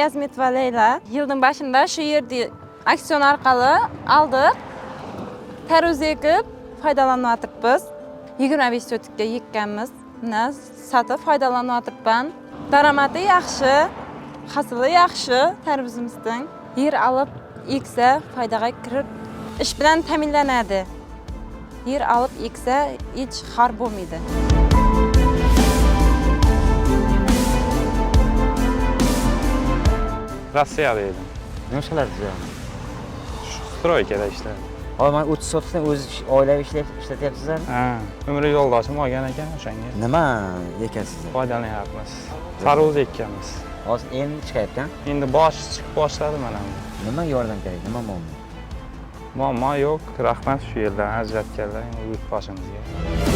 Niyazmetova Leyla. Yilning boshida shu yerda auksion orqali oldik. Tarvuz ekib foydalanyapmiz. 25 sotikka ekkanmiz. Mana sotib foydalanyapman. Daromadi yaxshi, hosili yaxshi tarvuzimizdan. Yer olib eksa foydaga kirib ish bilan ta'minlanadi. Yer olib eksa hech xor bo'lmaydi. Rossiyada edim. Nima ish qilarsiz u yoqda? Shu стройка da ishlardim. Hozir mana 30 sotixni o'zi oilaviy ishlatyapsizlarmi? Ha, umri yo'ldoshim olgan ekan o'shanga. Nima ekasizlar? Foydalanyapmiz. Tarvuz ekkanmiz. Hozir endi chiqyapti, ha? Endi boshi chiqib boshladi mana. Nima yordam kerak? Nima muammo? Muammo yo'q. Rahmat shu yerdan ajratganlar yurtboshimizga.